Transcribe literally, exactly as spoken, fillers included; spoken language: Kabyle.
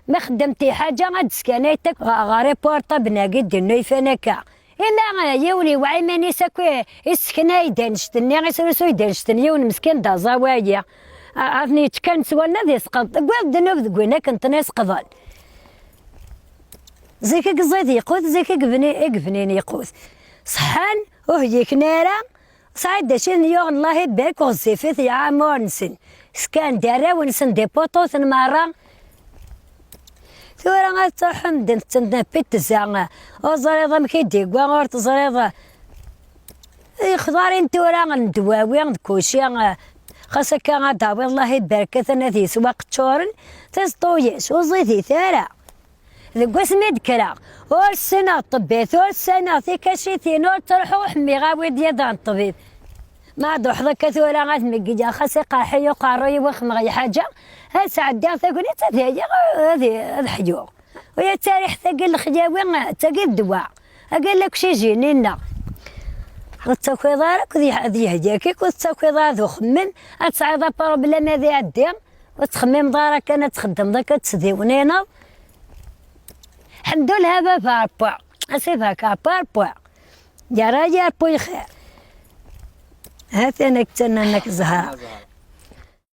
Ma xeddment i ḥaǧa, ad d-skanayent akk ɣer, ɣer iportablen-agi d-nuyfan akka. Ima, eh, yiwen iwɛa iman-is akk, eh, isseknay-d annect-nni, isrusuy-d annect-nni, yiwen meskin d aẓawayi. A, ad ten-yečč kan s wallen ad isqeḍ. Tewwiḍ ddnub deg win akken ten-isqeḍen. Zik i yeẓẓid yequt, zik i yebni, i yebnin yequt. Ṣeḥḥan, ur hyiken ara, sɛid d acu i ten-yuɣen, Allah ibarek, ɣezzifit yeɛmur-nsen. Skan-d arraw-nsen d ipuṭuten merra. Tura ad truḥem d netta n pitza, ur teẓriḍ amek i d-igwa, ur teẓriḍ. Ixḍarin tura n ddwawi d kuci, xas akka ad d-tawiḍ, Allah ibarek-iten, ad yeswa qeččuren, tiẓeṭ-is ur ẓidit ara. Deg wasmi d-kkreɣ, ur ssineɣ ṭṭebbit, ur ssineɣ tikacitin, ur ttruḥuɣ ḥemmiɣ awi-d yiḍ n ṭṭbib. Ma ad ruḥeḍ akka tura ad megggeɣ, xas iqerḥ-iyi uqerruy-iw, xemmeɣ lḥaǧa, ad sɛeddiɣ tagnit, ad iliɣ, ad, ad ḥyuɣ. Uya d tariḥt-agi n lexyawi, d tagi d ddwa. Agi n laksijini-nneɣ. Ur tettakiḍ ara akked yeh-, ad yehdi akik, ur tettakiḍ ara d uxemmem, ad tesɛiḍ apṛublem ad iɛeddi, ur tettxemmimeḍ ara kan, ad txeddmeḍ akka, ad tesdiwnineḍ. Ḥemdullah a baba Ṛebbi, a si baka Ṛebbi, Ṛebbi. Yerra-yi Ṛebbi lxir. Ha-t-an ak-ttanen ak Zahra.